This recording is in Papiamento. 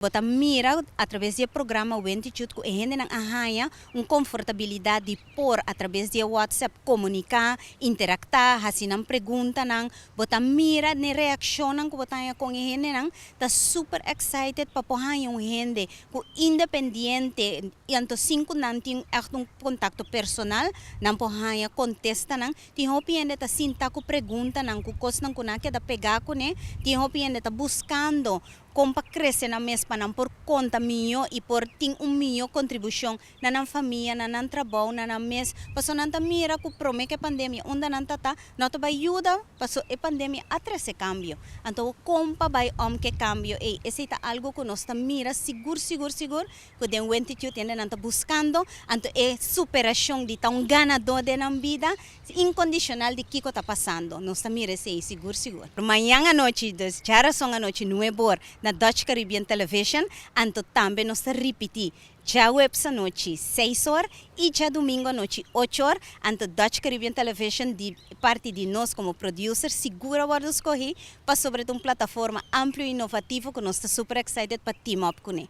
Bo ta mira atraves di e programa Wentitude ku e hendenan a haña un konfortabilidat di por atraves di e WhatsApp komuniká, interaktá, hasi nan preguntanan. Bo ta mira n'e reakshonnan ku bo ta haña kon e hendenan ta super excited pa por haña un hende ku independiente i anto sin ku nan tin ègt un kontakto personal nan por haña kontestanan. Tin hopi hende ta sinta ku preguntanan, ku kosnan ku nan a keda pegá kuné. Tin hopi hende ta buskando kon pa krese nan mes pa nan por konta mihó i por tin un mihó kontribushon na nan famia, na nan trabou, na nan mes. Pasobra nan ta mira ku promé ku e pandemia unda nan ta ta, no ta bai yuda pasobra e pandemia a trese kambio. Anto kon pa bai om ku e kambio ei? Esei ta algu ku nos ta mira sigur sigur sigur ku den Wentitude hende nan ta buskando. Anto e superashon di ta un ganadó den nan bida inkondishonal di kiko ta pasando. Nos ta mira esei sigur sigur. Mañan anochi, dus djarason anochi nuebe or na Dutch Caribbean Television, anto tambe nos ta ripití djaweps anochi 6 or i djadumingu anochi 8 or. Anto Dutch Caribbean Television di parti di nos komo producer sigur a wòrdu skohí pasobra ta un plataforma amplio i inovativo ku nos ta super excited pa team up kuné.